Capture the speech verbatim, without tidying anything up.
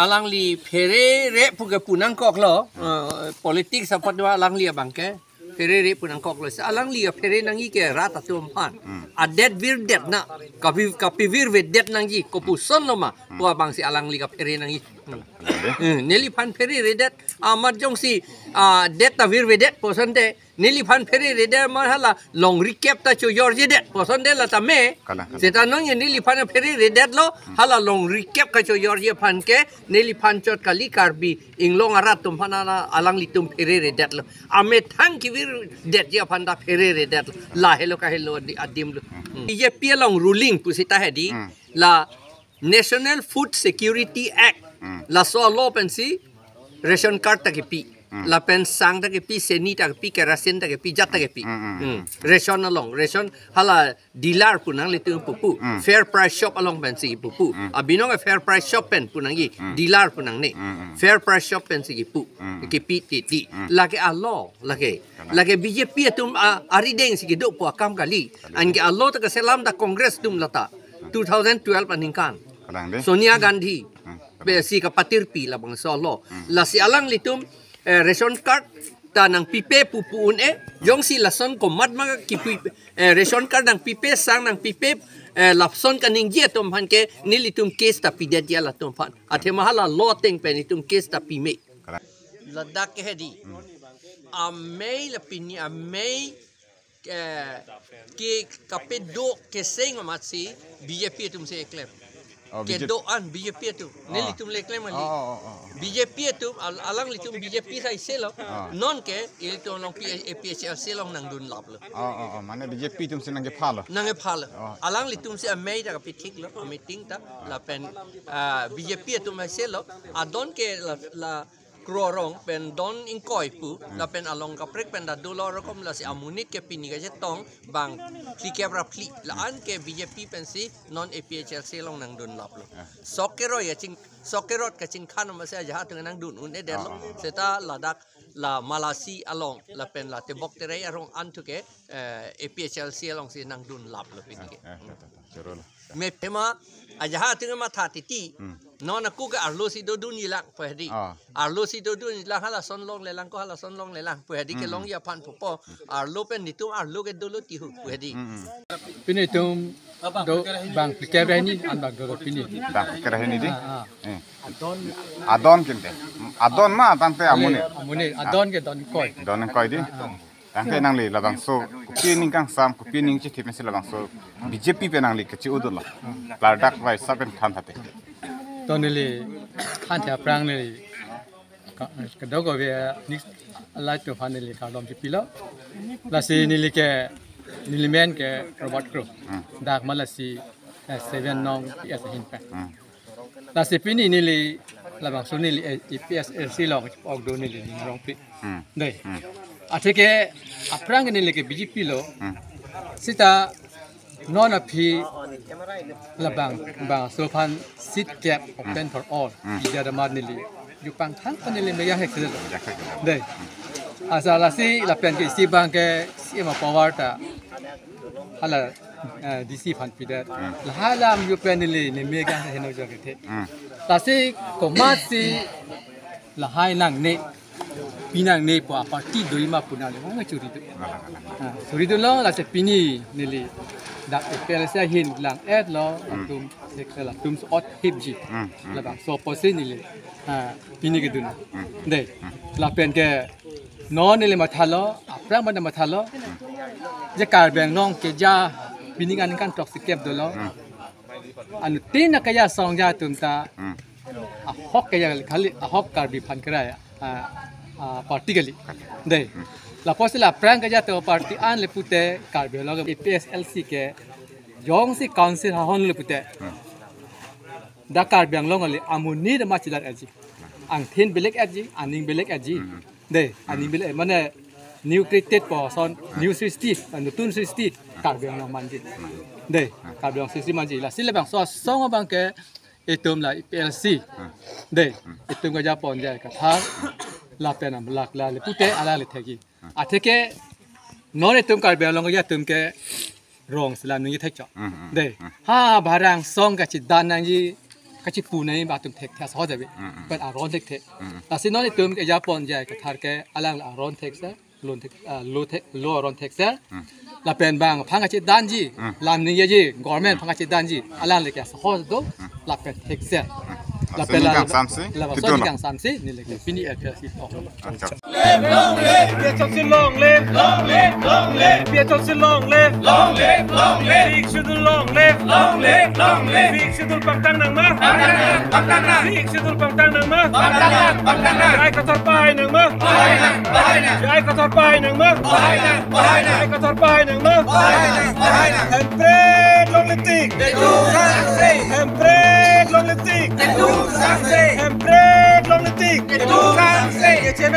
Alangli pherere pu ke pu nangkoklo, eh, politics apot do alangli abang ke pherere pu nangkoklo. Si alangli aphere nangji ke rat atum aphan. Hmm. Adet virdet na, kapi, kapivirvedet nangji, kopuson lo ma, hmm, pu abang si alangli kaphere nangji. Hmm. Hmm, neliphan phereredet, amat jongsi, ah, det ta virvedet pu asonte, neliphan phereredet ma hala longri kep ta chojorjedet pu asonte la tame. Kalang, kalang. Seta non neliphan phereredetlo, hmm, hala longri kep kachojorje aphan ke, neliphan chot kali Karbi Anglong arat atum aphan ala alanglitum phereredetlo. Amethang kevirdetji aphan ta phereredetlo. Lahelo kahelo adi-, adimlo. Hmm. B J P along ruling pusita hedi, hmm, la National Food Security Act, hmm, laso a-law pensi ration card ta kepi. Hmm. Lapen sang ta kepi, seni ta kepi, kerosene ta kepi, jat ta kepi. Hmm, hmm, hmm. Hmm. Ration along, ration hala dealer pu nanglitum pupu. Hmm. Fair price shop along pensi pupu. Hmm. Abinong fair price shop pen pu nangji, hmm, dealer pu nangne. Hmm, hmm. Fair price shop pensi kipu. Hmm. Kipi titi. Hmm. Lake a-law, lake. Kalang. Lake B J P atum a, arideng si kedo pu akam kali. Kalang. Anke a-law ta keselam ta Congress atum lata. Two thousand twelve aningkan. Kalang de. Sonia Gandhi. Hmm. Pe si kapatirpi labangso a-law. Hmm. Lasi alanglitum, eh, ration card ta nangpipe pupu un-e, jongsi lason komat ma kipi, eh, ration card nangpipe, sang nangpipe, eh, lapuson kaningje atum aphan ke nelitum case ta pidetji latum aphan. Athema hala law ateng pen itum case ta pime. Ladak ke hedi. Hmm. Amei la pini amei ke, ke kapedo keseng amatsi B J P atum si eklem. Oh, B J P. Kedo-an B J P atum. Oh. Nelitum le eklem kali. Oh, oh, oh, oh. B J P atum, al-, alanglitum B J P sai selo. Oh. Non ke, ilitum along P-, A P H L C along nangdunlaplo. Oh, oh, oh. Mane B J P atum si nangkephalo. Nangkephalo. Oh. Alanglitum si amei ta kapithiklo, meeting ta, lapen, ah, B J P atum sai selo, adon ke la, la, Kro Rong pen don ingkoi pu, hmm, lapen along kaprek pen ta dolo rokom lasi amonit ke pini kachetong bang phlikep ra phli. La-an ke B J P pensi non A P H L C along nangdunlaplo. Ah. Sok keroi kaching, sok kerot kachingkhan amatsi ajahak atum nangdun un-edetlo. Ah, ah, ah. Seta ladak la Malasi along lapen la Tebok Terai arong an thu ke, eh, A P H L C along si nangdunlaplo pini ke. Ah, ah, ah, ah, ah. Choro lo. Mepema ajahak atum matha titi. Hmm. Non ako ke arlo si dodunji lang pu hedi. Ah. Arlo si dodunji lang, halason longlelang ko, halason longlelang pu hedi ke, hmm, longji aphan pupo. Arlo pen netum arlo ke dolo tihu pu hedi. Hmm, hmm. Pini itum do bang phlikep ra hini, an bang dolo pini. Bang phlikep ra hini di? Ah, ah. Eh. Adon kente. Adon ma tangte amonit. Amonit, adon ke don ingkoi. Don ingkoi di? Ah, ah. Tangte nangli labangso kopi aning kangsam, kopi aning chithip mesi labangso B J P pen nangli kachi-o dolo. Klardak vai sapen than thate. To neli than the aphrang neli ka-, kadokave next light to fan neli kardom chipilo. Lasi neli ke, neli men ke Robert Kro. Hmm. Dak Malasi, eh, seven nong P S ahin pen. Hmm. Lasi pini neli labangso neli, eh, A P H L C along ok do neli ning rong pi. Hmm. Dei. Hmm. Atheke aphrang neli ke B J P lo. Hmm. Seta non aphi labang, bangso aphan seat kep open, hmm, for all. Hmm. Ija damat neli. Jupang thang ko neli meya hek selo. Meya hek selo. Dei. Hmm. Asa lasi lapen ke isi abang ke C M power ta hala, eh, D C aphan pidet. Hmm. Lahai alam yo pen neli ne megang heno jok kethe. Hmm. Lasi komatsi lahai nangne, pi nangne pu aparty do-i ma pu nangli nang churi do. Alang, alang. Ah, churi dolo lasi pini neli dak A P H L C ahin lang-etlo, hmm, atum sek sela atum so-ot hipji. Hmm, hmm. Labangso apotsi neli, ah, pini kedun. Hmm. Dei. Hmm. Lapen ke non neli mathalo, aphrang mana mathalo. Je Karbi Anglong keja pining aningkan throksi kep dolo. Hmm. Anuttin akeja asong aja atum ta. Hmm. Ahok keja khali, ahok Karbi aphan kerai, ah, ah, party kali. Dei. Hmm. Lapusi la aphrang keja atum party an le pute Karbi Anglong A P H L C ke jongsi council ahon le pute. Hmm. Dak Karbi Anglong kali amonit ma chilar-etji. Angthin belek-etji, aning belek-etji. Hmm. Dei, aning belek, mane new created person, new srishti, nutun srishti, Karbi Anglong manji. Dei, Karbi Anglong srishti manji. Lasi labangso asong abang ke itum la A P H L C. Dei, itum keja pon jai kathar, lapen amlak la le pute alang le thekji. Atheke non itum Karbi Anglong keja atum ke rong selam ningje thekchok. Hmm, hmm, dei. Hmm. Ha, barang song kachidan nangji, kachipu nangji atum thekthe asahos ave. Hmm, hmm. Pen aron thekthe. Hmm. Lasi non itum ke japon J I Kathar ke alang aron thekser, lo thek, ah, lo thek, lo aron thekser. Hmm. Lapen bang aphan kachedanji, hmm, lam ningjeji, government aphan kachedanji, alang le ke asahos do, hmm, lapen thekser. Hmm. Lapen laso la, ningkan samsi, la, laso kedun ningkan samsi, neli ke pini L P S itu. Acha. Long live! Long live! Long live! Long live! Long live! Long live! Long live! Long live! Sixth Schedule long live! Long live! Long live! Sixth Schedule pangthang nangma! Pangthang nang! Pangthang nang! Sixth Schedule pangthang nangma! Pangthang nang! Pangthang nang! J I Kathar pahai nangma! Pahai nang! Pahai nang! J I Kathar pahai nangma! Pahai nang! Pahai nang! J I Kathar pahai nangma! Pahai nang! Pahai nang! Hemprek longle tik! Kedo sangse! Hemprek longle tik! Kedo sangse! Hemprek longle tik! Kedo sangse! K C M